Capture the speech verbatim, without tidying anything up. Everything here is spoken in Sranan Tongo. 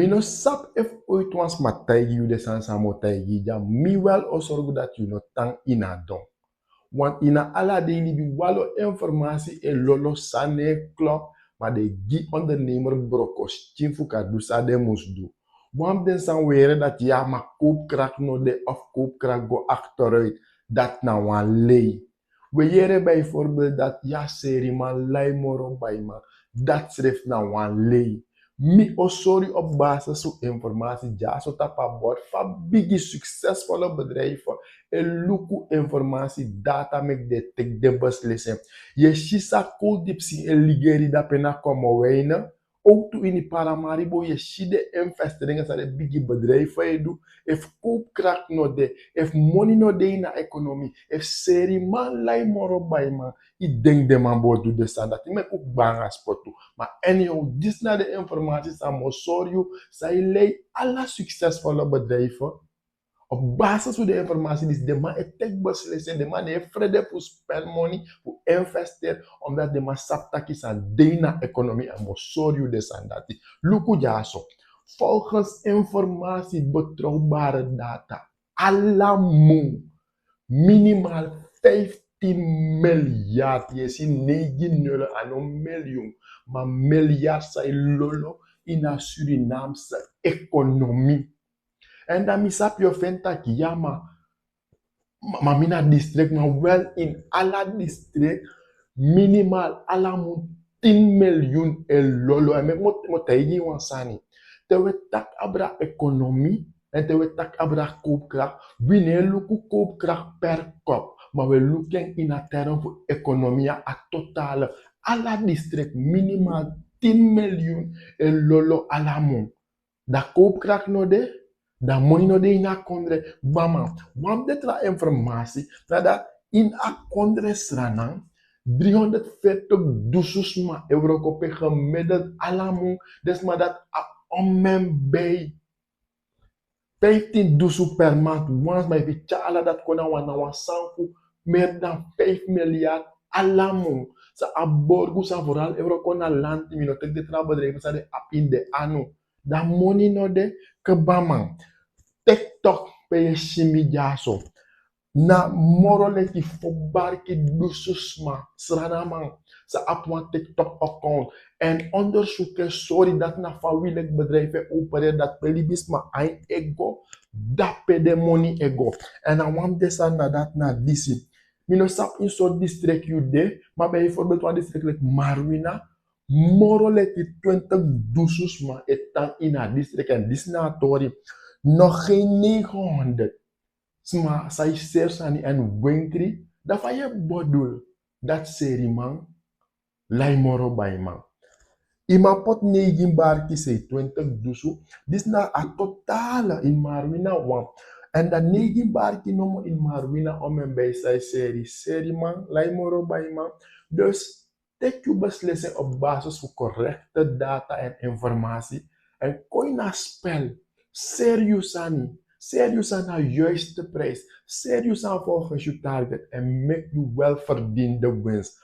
No sabi efu oiti wan sma taigi yu den sani san mi o taigi yu dya. Mi wel o sorgu dati yu no tan ini a don. Want ini a ala dei libi wan lo informasi e lolo san no e klop, ma den e gi ondernemer brokoskin fu kan du san den mus du. Wan fu den sani weri dati ya, ma koopkracht no de of koopkracht go achteruit. Dati na wan lei. We yere bijvoorbeeld dati ya, seriman lai moro baiman. Dati srefi na wan lei. Mi o sori op basis fu informasi dyaso tapu a bord fa bigi succesvolle bedrijven e luku informasi data meki den teki den beslissing. Yu e si san kowtu dipsi e ligeri dape na Commewijne. Ook tu ini Paramaribo yu e si den investeringen san den bigi bedrijven e du. Efu koopkracht no de, efu moni no de ini a economie, efu seriman lai moro baiman, yu denki den man bo du den sani dati? Meki un kba nanga spotu. Ma anyhow, disi na den informasi san mi o sori yu san e lei ala succesvolle bedrijven. Op basis fu den informasi disi den man e teki beslissing, den man no e frede fu spend moni fu investeri, omdat den man sabi taki san de ini a economie, èn mi o sori yu den sani dati. Luku dyaso. Volgens informasi, betrouwbare data, ala mun minimaal vijftien miljard, yu e si neigi nul, a no miljoen, ma miljard san e lolo ini a Surinaamse economie. Èn dan mi sabi yu o feni taki ya, ma, ma, ma mi na district, ma wel ini ala district minimaal ala mun tin miljoen e lolo. Èn meki mi o, mi o taigi yu wan sani. Te we taki abra economie, èn te we taki abra koopkracht, wi no e luku koopkracht per kop, ma we luku en ini a term fu economie, a totale. Ala district minimaal tin miljoen e lolo ala mun. Dan koopkracht no de, dan moni no de ini a kondre. Kba man, wan fu den tra informasi na dati ini a kondre Sranan, driehonderdveertig dusun sma e wroko pe gemiddeld ala mun. Den sma dati abi omen bij vijftien dusun per maand. Wan sma, efu yu tyari ala dati kon na wan, na wan sani fu meer dan vijf miljard ala mun. San a borgu san vooral e wroko na lanti, mi no teki den tra bedrijven san den abi ini den anu. Dan moni no de, kba man. TikTok, pe yu e si mi dyaso, na moro leki fo barki dusun sma, Srananman, san abi wan TikTok account. Èn onderzoek e sori dati na fa wi leki bedrijf e opereri, dati pe libisma ain e go, dape den moni e go. Èn na wan fu den sani na dati na disi. Mi no sabi ini sortu district yu de, ma bijvoorbeeld wan district leki Marwina, moro leki twintig dusun sma e tan ini a district, èn disi na a tori. Nog geen negenhonderd sma san e seri sani èn wenkri. Dan fa yu e bedul dati, seriman, lai moro baiman? Yu man poti neigin barki sei twintig dusun. Disi na a totale ini Marwina wan. Èn dan neigin barki nomo ini Marwina, omen bij san e seri, seriman, lai moro baiman. Dus teki yu beslissing op basis fu correcte data èn informasi. Èn kon ini a spel. Seri yu sani. Seri yu sani na juiste prijs. Seri yu sani volgens yu target. Èn meki yu wel verdiende winst.